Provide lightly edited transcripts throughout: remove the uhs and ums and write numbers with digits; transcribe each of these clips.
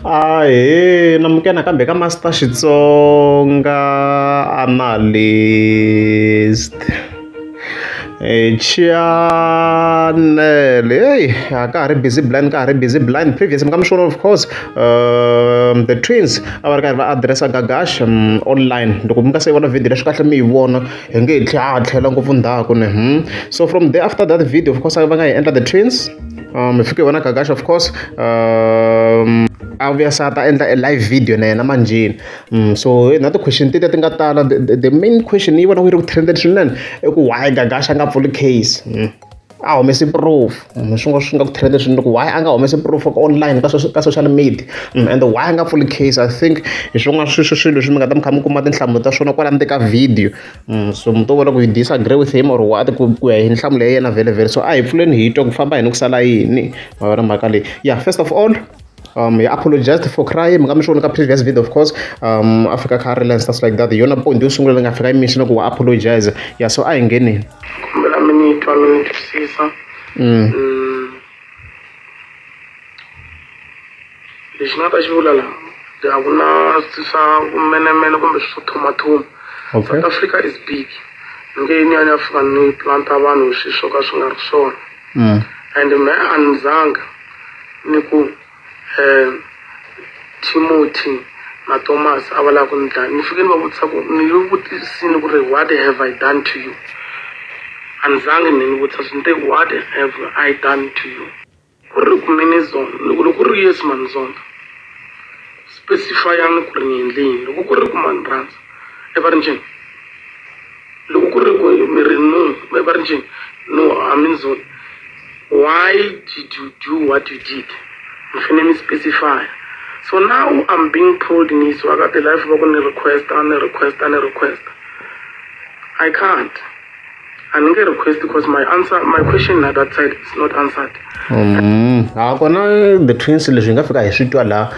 Ahee namukela nakambe ka Master Xitsonga Analyst channel hey a ka ha ri busy blind ka ha ri busy blind previous mi nga mi swona of course the twins a va ri karhi va address-a Gagash online loko mi nga se vona video leswi kahle mi yi vona hi nge he tlhe ha tlhela ngopfu ndzhaku ne so from there after that video of course va nga yi endla the twins hi fike hi vona Gagash of course a vuya se a ta endla a live video na yena manjheni so na ti-question tetiya ti nga tala the main question yi vona ku yi ri ku trend-eni swinene i ku why Gagash a nga pfuli case a humesi proof swi nga ku trend-eni swinene ku why a nga humesi proof online ka social media and why a nga pfuli case I think hi swin'wana swilo leswi mi nga ta mi kha mi kuma tinhlamulo ta swona kwala ndzeni ka video so mi to vona ku you disagree with him or what ku ya hi nhlamulo ya yena vhele vhele so a hi pfuleni hi twa ku famba yini ku sala yini ma vona mhaka leyi yeah first of all he apologized for crying mi nga mi swi vona ka previous video of course a fika kha a rila and stuff like that hi yona point yo sungula leyi nga fika yi mention ku wa apologize yeah so a hi ngheneni kombela mi ni twa mi ni twisisa lexi ni nga ta xi vula laha a ku na swa vumenemene kumbe swo thumathuma. Okay. South Africa is big ni nge yi ni ya ni ya fika ni planta vanhu hi swilo swo ka swi nga ri swona and mehe a ni zanga ni ku Timothy na Thomas a va lava ku ni dlaya ni fike ni va vutisa ku ni yi vutisini ku ri what have I done to you a ni zangi ni ni vutisa ni te what have I done to you ku ri ku mi ni zonda loko loko ku ri yes ma ni zonda specify-ani ku ri ni endle yini loko ku ri ku ma ni rhandza i va ri njhani loko ku ri ku mi ri no va ri njhani no a mi ni zondi why did you do what you did mi fanele mi specify so now I'm being pulled ni yisiwa ka ti-life va ku ni request-a ni request-a ni request-a I can't a ni nge request because my answer my question at that side is not answered. Ha kona the twins leswi hi nga fika hi swi twa laha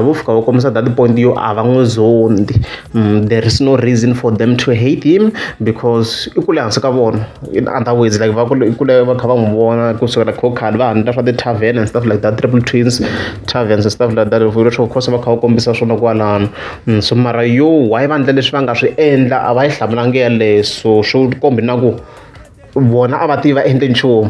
vo fika va kombisa that point yo a va n'wi zondi there is no reason for them to hate him because i kule hansi ka vona in other words like va kule i kule va kha va n'wi vona kusukela khale va handla swa ti-tavern and stuff like that triple twins taverns and stuff like that leswi of course va kha va kombisa swona kwalano so mara yo why va endla leswi va nga swi endla a va yi hlamulangi yaleyo so swo kombi na ku vona a va tivi va endle nchumu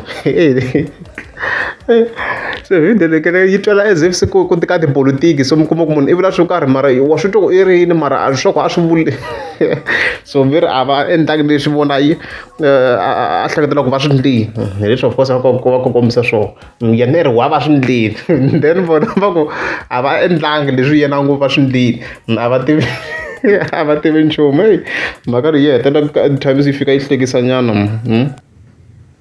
se video leyi yi twala as if se ku ku ka tipolotiki so mi kuma ku munhu i vula swo karhi mara wa swi twa ku i ri yini mara a swa ku a swi vuli so ve ri a va endlangi leswi vona yi a hleketela ku va swi ndlile hi leswi of course va va kombisa swona yena i ri wa va swi ndlile then vona va ku a va endlangi leswi yena ngo va swi ndlile a va tivi a va tivi nchumu heyi mhaka leyi yi hetelela times yi fika yi hlekisa nyana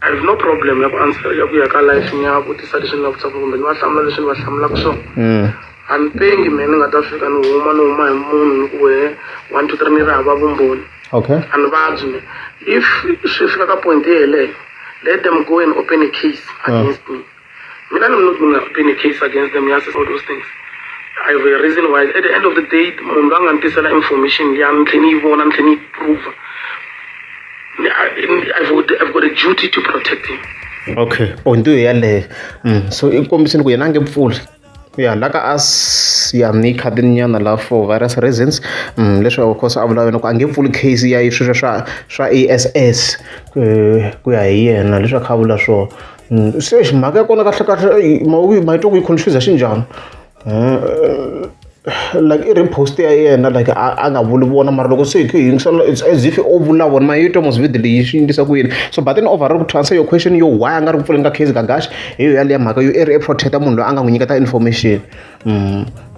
I have no problem ya ku answer ya ku ya ka life ni ya vutisa leswi ni nga vutisaka kumbe ni va hlamula leswi ni va hlamulaka swona a ni pengi mehe ni nga ta fika ni huma ni huma hi munhu ni ku wehe 1 2 3 ni ri hava vumbhoni okay a ni vabyi me if swi fika ka point yeleyo let them go and open a case against me mina I'm not gonna open a case against them yes all those things I have a reason why at the end of the day munhu loyi a nga ni tisela information liya ni tlhe ni yi vona ni tlhe ni yi prove I've got a duty to protect him. Okay point yo yaleyo so i kombisini ku yena a nge pfuli ya la ka us ya ni khadi nyana la for various reasons leswi of course a vula yona ku a nge pfuli case ya sweswo swa A_S_S ku ya hi yena leswi a kha a vula swona se mhaka ya kona kahle kahle ma yi twa ku yi confuse xinjhani like i repost ya yena like a nga vuli vona mara loko se hi kha hi yingisela it's as if o vula vona ma yi twa mos video leyi swi endlisa ku yini so but then overall to answer your question yo why a nga ri ku pfuleni ka case Gagash hi yo yaleyo mhaka yo i ri i protect-a munhu loyi a nga n'wi nyiketa information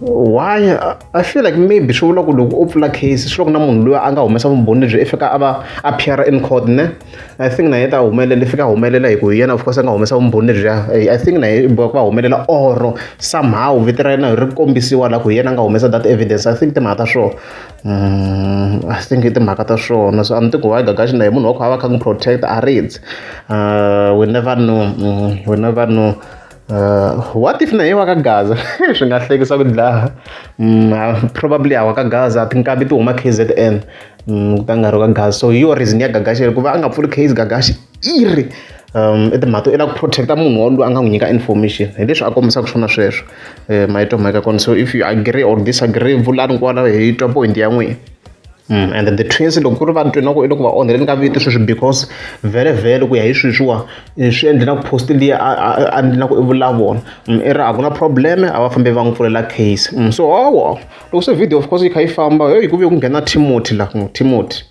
why I feel like maybe swi vula ku loko o pfula case swi vula ku na munhu loyi a nga humesa vumbhoni lebyi i fika a va appear in court ne I think na yena ta humelela i fika a humelela hi ku hi yena of course a nga humesa vumbhoni lebyiya I think na ye boheka ku va humelela or somehow vito ra yena ri kombisiwa la ku hi yena a nga humesa that evidence I think timhaka ta swona I think i timhaka ta swona so a ni tivi ku why Gagash na hi munhu wa ku a va kha n'wi protect a ridzi we never know we never know what if na ye wa ka Gaza swi nga hlekisa ku dlaya probably a wa ka Gaza tinkabi ti huma K_Z_N ku ta nga ri ka Gaza so hi yo reason ya Gagash ku va a nga pfuli case Gagash i ri I timhaka to i lava ku protect-a munhu waloyi a nga n'wi nyika information hi leswi a kombisaka swona sweswo ma yi twa mhaka ya kona. So if you agree or disagree vulani kwala hi twa point ya n'wina. And the twins loko ku ri va twe na ku i loko va onheleni ka vito sweswi because vhele vhele ku ya hi sweswiwa swi endle na ku post liya a endle na ku i vula vona i ri a ku na problem a va fambe va n'wi pfulela case. So hawa loko se video of course yi kha yi famba heyi ku vuye ku nghena Timothy la Timothy.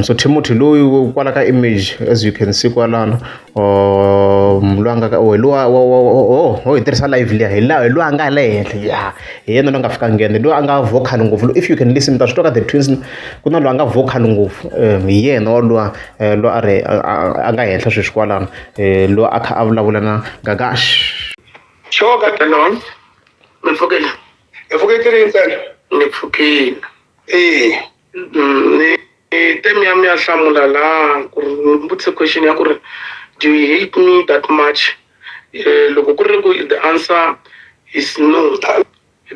So Timothy loyi kwala ka image as you can see kwalano loyi a nga ka oh lowa oh hi tirhisa live liya hi la hi loyi a nga le henhla ya hi yena loyi a nga fika nghena loyi a nga vocal ngopfu if you can listen ta swi twa ka the twins ku na loyi a nga vocal ngopfu hi yena wa luwa loyi a ri a nga henhla sweswi kwalano loyi a kha a vulavula na Gagash. Sure, hello. Ni pfukile. Hi pfuke three ntsena. Ni pfukile. Eh. Ni te mi ya mi ya hlamula laha ku ri ni vutise question ya ku ri do you hate me that much? Loko ku ri ku the answer is no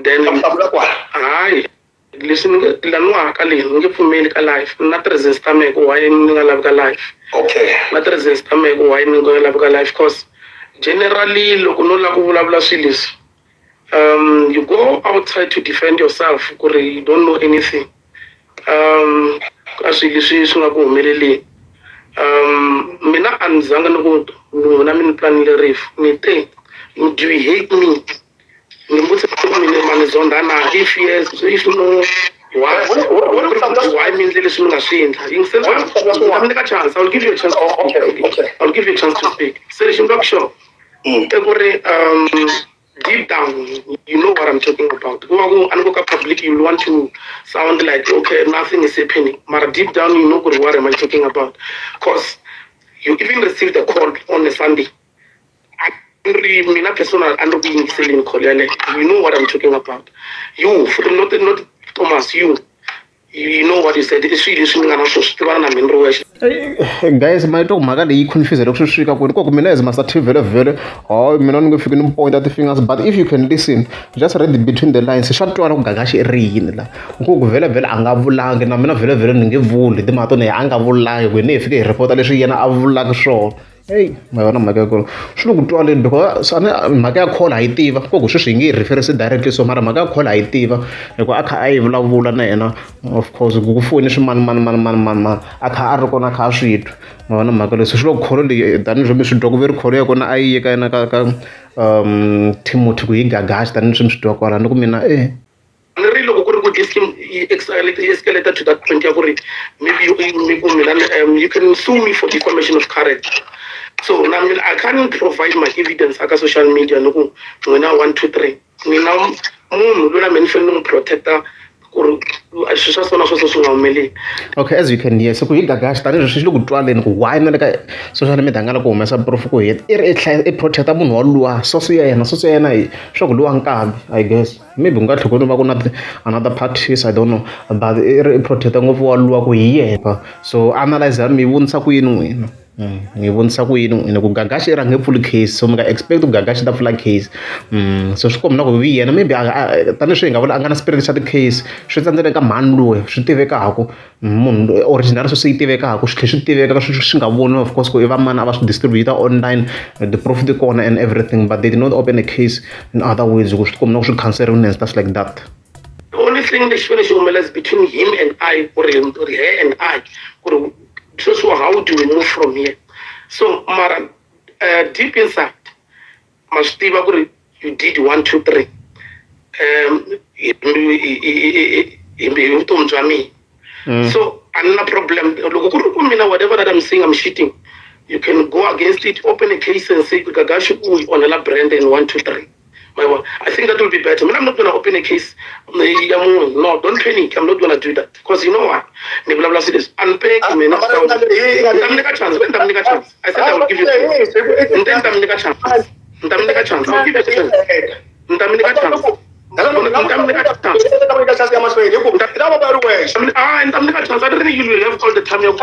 then Hlamula kwala. Hayi leswi ni nge laniwa ka leyi ni nge pfumeli ka life na ti-reasons ta mehe ku why ni nga lavi ka life. Okay. Na ti-reasons ta mehe ku why ni nga lavi ka life cause generally loko no lava ku vulavula swilo leswi you go outside to defend yourself ku ri you don't know anything ka swilo leswi swi nga ku humeleleni. Mina a ni zanga ni ku n'wina mi ni planile rifu ni te do you hate me? Ni vutise ku mina ma ni zonda na if yes if no why why mi endle leswi mi nga swi endla yingisela ni ta mi nyika chance. I will give you a chance to speak. Okay, okay. I will give you a chance to speak. Se lexi ni vulaka xona i ku ri deep down you know what I'm talking about. Ku va ku a ni ku ka public you want to sound like okay nothing is happening mara deep down you know ku ri what am I talking about cause you even received a call on a Sunday. Ri mina personal a ni ri ku yingiseleni call yaleyo. You know what I'm talking about. You not Thomas you know what you said. I swilo leswi ni nga na swona swi tivana na mina ri wexe. Guys ma yi twa ku mhaka leyi yi confuse loko swi fika kwini ku mina as Master T vhele vhele hayi mina ni nge fiki ni point ti fingers but if you can listen just read between the lines swa twala ku Gagash i ri yini la ku vhele vhele a nga vulangi na mina vhele vhele ni nge vuli timhaka to ni a nga vulangi ku hi ni hi fike hi report leswi yena a vulaka swona. Hey ma yona mhaka ya kona swi le ku twaleni because a ni mhaka ya call ha yi tiva ku ku sweswi hi nge yi reference directly so mara mhaka ya call ha yi tiva hikuva a kha a yi vulavula na yena of course ku foni swi mani mani mani mani mani mani a kha a ri kona a kha a swi twa ma vona mhaka leyi so swi le ku call leyi tanihileswi mi swi twa ku ve ri call ya kona a yi ye ka yena ka ka Timothy ku hi Gagash tanihileswi mi swi twa kwalano ni ku mina e Ni ri loko ku ri ku this thing yi escalate to that point ya ku ri maybe you mi ku mina you can sue me for defamation of character. So na mina I can't provide my evidence aka social media ni ku n'wina 1 2 3 mina munhu loyi na mina ni fanele ni n'wi protect-a ku ri swilo swa so na swo so swi nga humeleli. Okay as you can hear se ku hi Gagash tanihileswi swi le ku twaleni ku why na le ka social media a nga la ku humesa proof ku hi i ri i protect-a munhu waluwa source ya yena source ya yena hi swa ku luwa nkabi I guess. Maybe ku nga tlhela ku va ku na another parties I don't know but i ri i protect-a ngopfu wa luwa ku hi yena so analyze mi yi vonisa ku yini n'wina mi yi vonisa ku yini n'wina ku Gagash i rhange pfuli case so mi nga expect ku Gagash i ta pfula case so swi komba na ku hi yena maybe tanihileswi hi nga vula a nga na spirit xa ti-case swi tsandzele ka mhani luya swi tivekaka munhu original sweswi yi tivekaka swi tlhela swi tiveka swi nga voniwi of course ku i va mani a va swi distribute online the proof ti kona and everything but they did not open a case in other words ku swi komba na ku swi khanseriwile and stuff like that. The only thing lexi fanele xi humelela is between him and I or her and I ku ri sweswiwa how do we move from here so mara deep inside ma swi tiva ku ri you did 1 2 3 hi vutomi bya mina. So a ni na problem loko ku ri ku mina whatever that I'm saying I'm cheating you can go against it open a case and say Gagash u onhela brand in 1 2 3 my I think that will be better. I'm not gonna open a case ya munhu no don't panic I'm not gonna do that because you know what ni vulavula swilo leswi unpack mina ni ta mi nyika chance ni ta mi nyika chance I said I will give you chance ni ta mi nyika chance ni ta mi nyika chance I will give you chance ni ta mi nyika chance ni ta mi nyika chance ni ta mi nyika chance a ri you will have all the time ya ku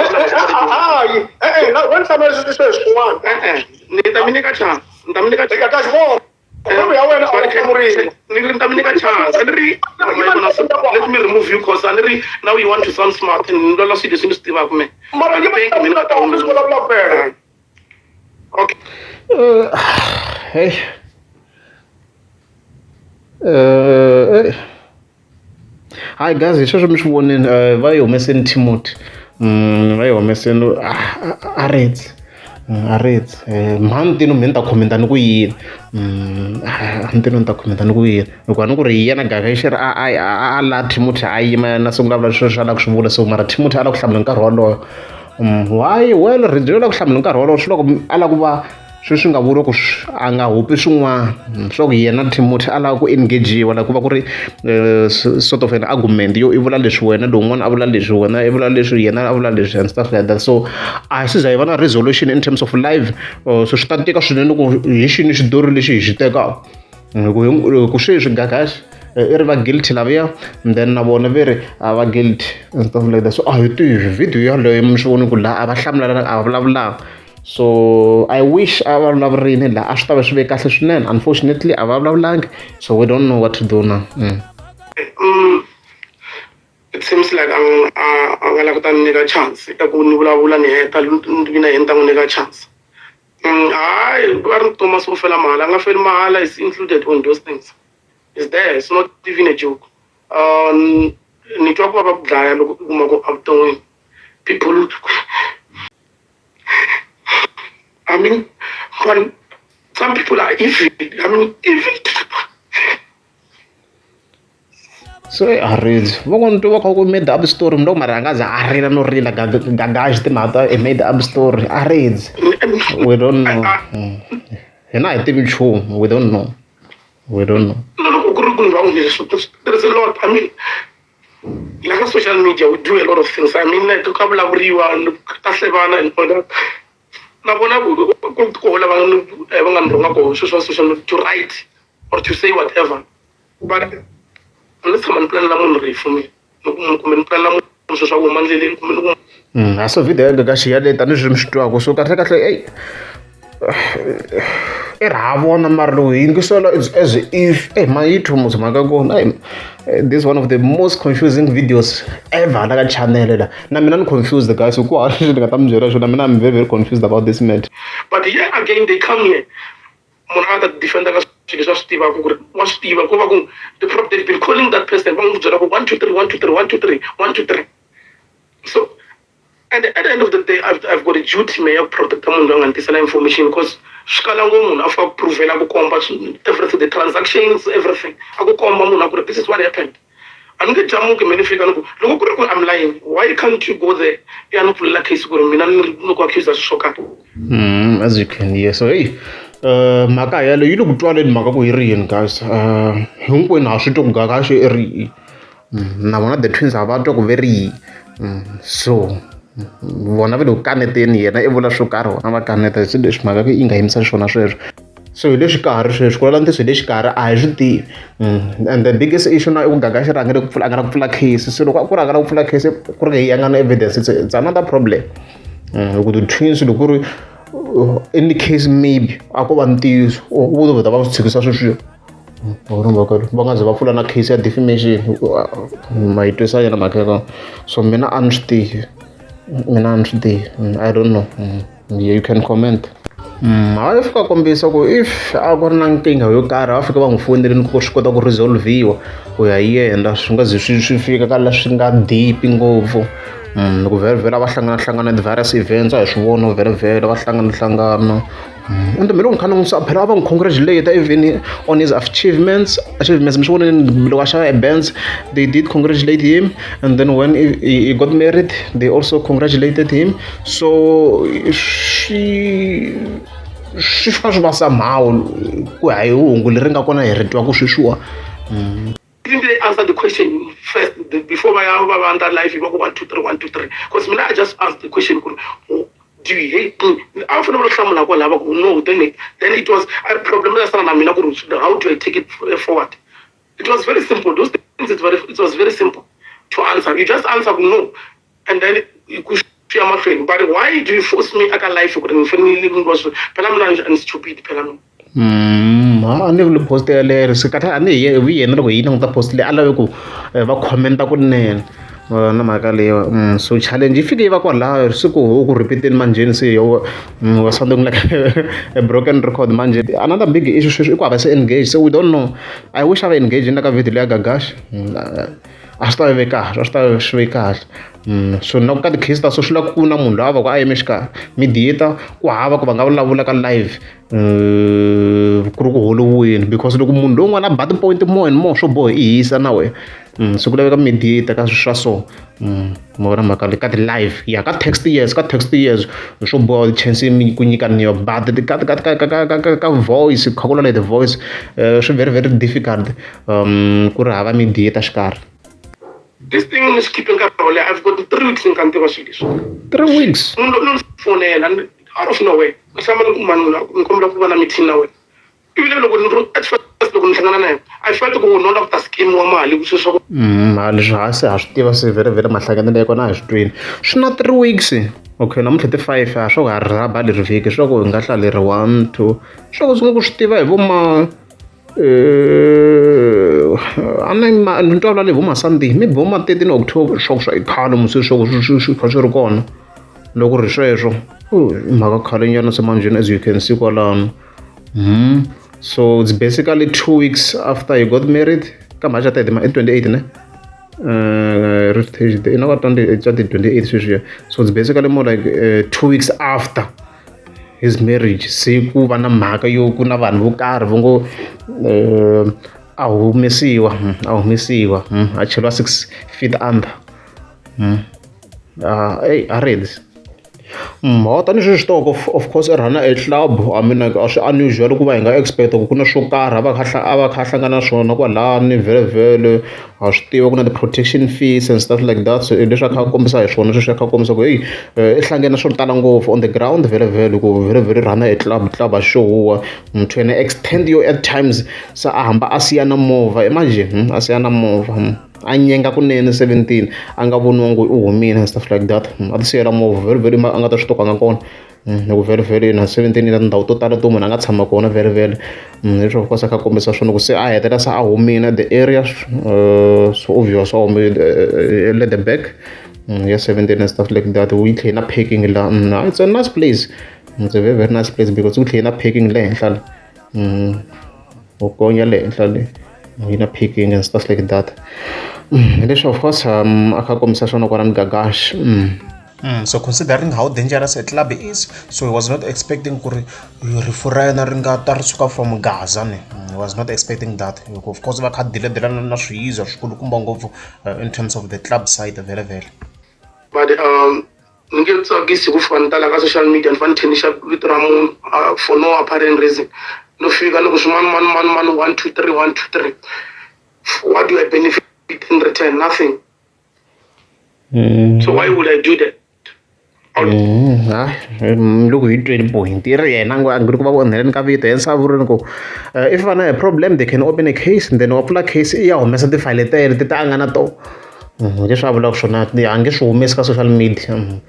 ni ta mi nyika chance ni ta mi nyika chance ni ta mi nyika chance a ni ri let me remove you cause a ni ri now you want to sound smart and ni lwela swilo leswi ni swi tivaka me. Okay. Hey. Hi guys, hi sweswo mi swi vonini va yi humeseni Timothy va yi humeseni a ritsi a ritsi mhani tino mi ni ta comment-a ni ku yini a ni tino ni ta comment-a ni ku yini hikuva ni ku ri hi yena Gagashi a a a la Timothy a yima na sungula vula sweswo a lava ku swi vula so mara Timothy a lava ku hlamula nkarhi wolowo why well ri la ku hlamula nkarhi wolowo swi loko a lava ku va sweswi nga vuriwa ku a nga hupi swin'wana swa ku yena Timothy a lava ku engage-iwa like ku va ku ri sort of an argument yo i vula leswi wena lowun'wana a vula leswi wena i vula leswi yena a vula leswi and stuff like that so a hi se za hi va na resolution in terms of live so swi ta tika swinene ku hi xini xitori lexi hi xi tekaka hi ku sweswi Gagashi i ri va guilty laviya and then na vona ve ri a va guilty and stuff like that so a hi tivi video yaleyo mi swi voni ku laha a va hlamulana a va vulavulanga so I wish a va vulavurini laha a swi ta va swi ve kahle swinene unfortunately a va vulavulangi so we don't know what to do now. It seems like a nga lava ku ta ni nyika chance ka ku ni vulavula ni heta mina yena ni ta n'wi nyika chance. Hayi va ri Thomas u fela mahala a nga feli mahala is included on those things. It's there, it's not even a joke. Ni twa ku va va ku dlaya loko u kuma ku evuton'wini people I mean, when some people are evil. I mean, evil. So a ridzi van'wana twa va kha ku made up story mi loko mara a nga za a rila no rila Gagashi timhaka ta a made up story a ridzi we don't know hina a hi tivi nchumu we don't know we don't know. Loko ku ri ku ni va there's a lot. I mean, like on social media we do a lot of things. I mean, like ka vulavuriwa ka hlevana and all that. Na vona ku koho lava va nga ni rhonga koho sweswi wa social media to write or to say whatever but a ni tshama ni planela munhu rifu mina kumbe ni planela munhu sweswi a ku huma ndleleni kumbe ni ku A so video ya Gagashi yaleyo tanihileswi mi swi twaka so kahle kahle eyi i ri ha vona mara loko hi yingisela it's as if eh ma yi thomusi mhaka kona this is one of the most confusing videos ever la ka channel la na mina ni confused guys ku hava lexi ni nga ta mi byela xona mina I'm very very confused about this matter. But here again they come here munhu a ta defenda ka swilo leswi a swi tivaka ku ri wa swi tiva ku va ku the prop they've been calling that person va n'wi byela ku 1 2 3 1 2 3 1 2 3 1 2 3 so and at the end of the day I've got a duty me ya ku protecta munhu loyi a nga ni tisela information because swi kala ngopfu munhu a fika ku provela ku komba everything the transactions everything a ku komba munhu a ku ri this is what happened a ni nge jamuki me ni fika ni ku loko ku ri ku I'm lying why can't you go there ya ni pfulela case ku ri mina ni ku accuse swilo swo karhi. As you can hear so hey mhaka yaleyo yi le ku twaleni mhaka ku yi ri yini guys hinkwenu ha swi twa ku Gagashi i ri na vona the twins a va twa ku ve ri yini so vona va le ku kaneteni yena i vula swo karhi vona va kaneta se leswi mhaka yi nga yimisa swona sweswo so hi le xikarhi sweswi ku vulavula ntiyiso hi le xikarhi a hi swi tivi and the biggest issue na i ku Gagashi ri rhangele ku pfula a nga la ku pfula case se loko ku ri a nga la ku pfula case ku ri hi a nga na evidence it's another problem hi ku the twins loko ku ri in the case maybe a ko va ntiyiso vo vheta va swi tshikisa sweswiya va nga ze va pfula na case ya defamation ma yi twisa yena mhaka ya kona so mina a ni swi tivi mina a ni swi tivi I don't know you can comment. A fika kombisa ku if a ku ri na nkingha yo karhi a va fika va n'wi fonelini ku swi kota ku resolve-iwa ku ya hi yena swi nga ze swi fika ka la swi nga deep ngopfu loko vhele vhele a va hlanganahlangana ti-various events a hi swi vona vhele vhele va hlanganahlangana ende me loko ni kha ni langutisa phela a va n'wi congratulate even on his achievements achievements mi swi vonile loko a xava e Benz they did congratulate him and then when he got married they also congratulated him so swi swi fika swi va somehow ku ya hi hungu leri nga kona hi ri twaku sweswiwa. Didn't they answer the question first before va ya va va endla live va ku 1 2 3 1 2 3 because mina I just asked the question ku do you hate me a va fanele va hlamula kwalaho va ku no then it was a problem ya sala na mina ku ri how do I take it forward it was very simple those things it was very simple to answer you just answer ku no and then ku ya mahlweni but why do you force me aka life ku ri ni fanele ni va swi phela mina ni stupid phela mina. A ni vuli post yaleyo se kahle a ni hi yena loko hi yi languta post leyi a lave ku va comment-a kunene Na mhaka leyiwa so challenge yi fike yi va kwalaho se ku ho ku repeat-eni manjheni se yo was something like a broken record manje. Another big issue sweswi i ku hava se engage, so we don't know. I wish a va engage na ka video leya Gagash, a swi ta ve kahle, a swi ta swi ve kahle. So na ka ti-case ta so swi lava ku na munhu loyi a va ku a yime xikarhi mediator, ku hava ku va nga vulavula ka live ku ri ku holoviweni, because loko munhu lowun'wana a ba ti-point more and more swo boha i hisa na wena. So ku laveka mediator ka swilo swa so. Ma vona mhaka leyi ka ti-live ya ka text, yes, ka text, yes, swo boha chance ku nyikaniwa, but ka voice kha ku the voice swi very very difficult ku ri hava mediator xikarhi. This thing ni swi khiphe nkarhi wo leha. I've got 3 weeks ni kha ni tiva swilo leswi. 3 weeks? Munhu loko ni fonela out of nowhere, ni hlamala ku mani ni kombela ku va na meeting na wena. Ivile loko ni ri at first loko ni hlangana na yena, I felt ku no lava ku ta scamiwa mali ku swilo swa ku Mali swi ha se ha swi tiva se vhele vhele mahlanganelo ya kona a hi swi twini. Swi na 3 weeks, okay, namuntlha ti 5, a swo ha ri rhaba leri vhiki swa ku hi nga hlaya leri one two swa ku sungula ku swi tiva hi vo ma a ni ma ni twa vula leyi vo ma Sunday, maybe vo ma 13 October, swa ku swa i khale musi swa ku swi kha swi ri kona. Loko ri sweswo i mhaka khale nyana se manjheni, as you can see kwalano. So it's basically 2 weeks after you got married. Ka mhaka xa i 28 ne ina ka 28 sweswiya, so it's basically more like 2 weeks after his marriage se ku va na mhaka yo ku na vanhu vo karhi vo ngo a humesiwa, a humesiwa, a cheriwa 6 feet under. Ey, a ready mho tanihi sweswi toko of course i rhana e club. I mean, like, a swi unusual ku va hi nga expect ku ku na swo karhi a va kha a va kha a hlangana na swona kwalani. Vhele vhele ha swi tiva ku na ti-protection fees and stuff like that, so leswi a kha a kombisa hi swona sweswi a kha a kombisa ku heyi i hlangene na swo tala ngopfu on the ground. Vhele vhele ku vhele vhele rhana e club, club a xo huwa to an extent yo at times se a hamba a siya na movha. Imagine, a siya na movha, a nyenga kunene 17 a nga voniwangi u humile and stuff like that, a ti siyela movha vhele vhele a nga ta swi tokanga kona loko vhele vhele na 17 na tindhawu to tala to munhu a nga tshama kona vhele vhele. Leswi of course a kha a kombisa swona ku se a hetelela se a humile the area, so obvious a humile Leatherback ya 17 and stuff like that. Yi tlhela na parking la. It's a nice place, it's a very very nice place because ku tlhela na parking le henhla la u gonya le henhla le yi na parking and stuff like that. Leswi of course a kha a kombisa swona kwala Gagash. So considering how dangerous a club is, so he was not expecting ku ri rifu ra yena ri nga ta ri suka from Gaza ne. He was not expecting that. Of course va kha diladilana na swiyiza swikulukumba ngopfu in terms of the club side vhele vhele. But ni nge tsakisi ku fika ni tala ka social media ni fanele ni thyakisa vito ra munhu for no apparent reason. No fika ni ku swimani mani mani mani one two three one two three, what do I benefit in return? Nothing. So why would I do that? Hayi, loko hi tweli point yi ri yena a nge ri ku va onheleni ka vito yena se a vurini ku if va na a problem they can open a case and then wa pfula case i ya humesa tifayele ta yena ti a nga na tona. Leswi a vulaka swona a nge swi humesi ka social media.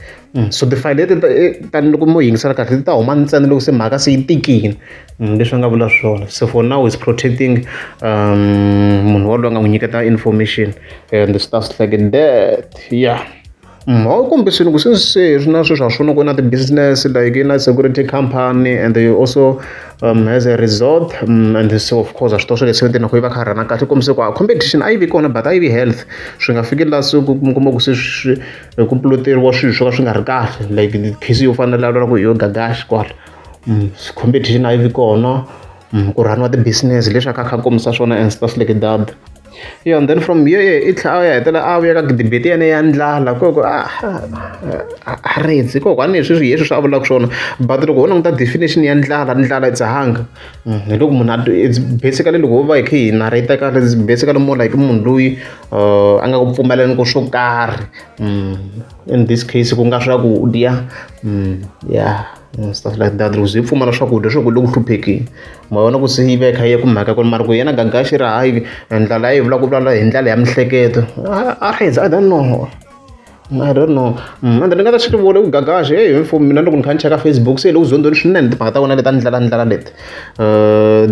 So tifayele leti tani loko mo yingisela kahle ti ta huma ntsena loko se mhaka se yi tikile, leswi a nga vula swona. So for now is protecting munhu waloye a nga n'wi nyiketa information and stuff like that, yeah. Hawu kombisini ku se se swi na swilo swa swona ku na ti-business like i na security company and they also has a resort, and so of course a swi tiva swa le 17 loko yi va kha rhana kahle kombise ku a competition a yi vi kona but a yi vi health swi nga fiki laha se ku kuma ku se swi ku puloteriwa swilo swo ka swi nga ri kahle like case yo fana na la ku yo Gagash kwala. Competition a yi vi kona, ku rhaniwa ti-business leswi a kha a kha a kombisa swona and stuff like that, yeah. And then from here i tlhela a ya hetelela a vuya ka debate yena ya ndlala ko ku a a redzi kokwani sweswi hi leswi a vulaka swona, but loko ho languta definition ya ndlala, ndlala it's a hunger. Hi loko munhu a it's basically loko ho va hi kha hi narrate kahle, it's basically more like munhu loyi a nga ku pfumeleni ku swo karhi, in this case ku nga swakudya, yeah, stuff like that. Loko ze hi pfumala swakudya swo ku le ku hluphekeni ma vona ku se yi va yi kha yi ya ku mhaka ku mara ku yena Gagashi ri hayi ndlala yi vula ku vulavula hi ndlela ya miehleketo a redzi, I don't know. I don't know. And ni nga ta swi vona ku Gagash, hey, for mina loko ni kha ni cheka Facebook se hi le ku zondzeni swinene timhaka ta wena leti ta ndlela ndlela leti.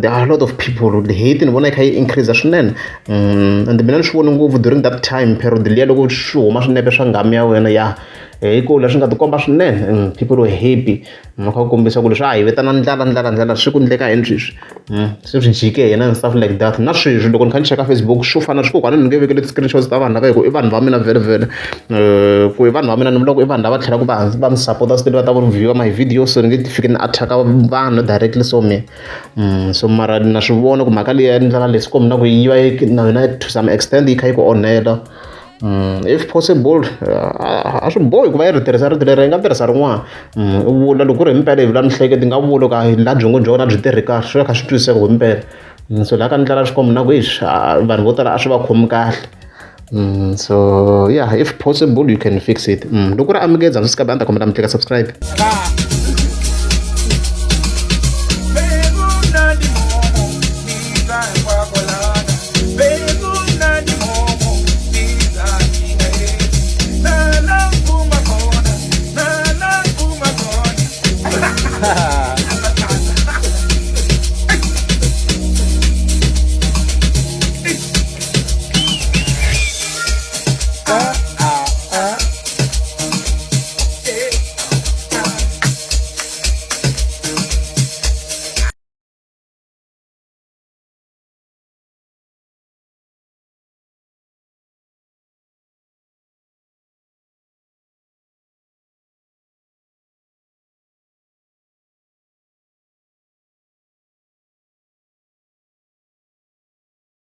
There are a lot of people the hate ni vona yi kha yi increase swinene. And mina ni swi vone ngopfu during that time period liya loko swi huma swinepe swa nghamu ya wena ya hi ku leswi nga tikomba swinene people were happy kha ku kombisa ku leswi a hi vitana ndlala ndlala ndlala swi ku ndleka yini sweswi se swi jike hina and stuff like that. Na sweswi loko ni kha ni cheka Facebook swo fana swi kokwana ni nge vekeli ti-screenshots ta vanhu lava hi ku i vanhu va mina vhele vhele, ku i vanhu va mina ni vula ku i vanhu lava tlhelaka va ni support still va ta va view my videos, so ni nge fiki ni attack vanhu directly. So me so mara na swi vona ku mhaka leyi ya ndlela leswi kombisa na ku yi va yi na yona to some extent yi kha yi ku onhela. If possible, a swi bohi ku va yi ri tirhisa rito leri, yi nga tirhisa rin'wana. U vula loko ku ri hi mpela hi vula miehleketo yi nga vula ku a laha byongo bya wena byi tirhi kahle, swi va kha swi twisiseka hi mpela. So laha ka ndlela swi komba na ku eish, vanhu vo tala a swi va khomi kahle. So yeah, if possible you can fix it. Loko ku ri amukeza ndzi a ni ta kombela mi tlika subscribe.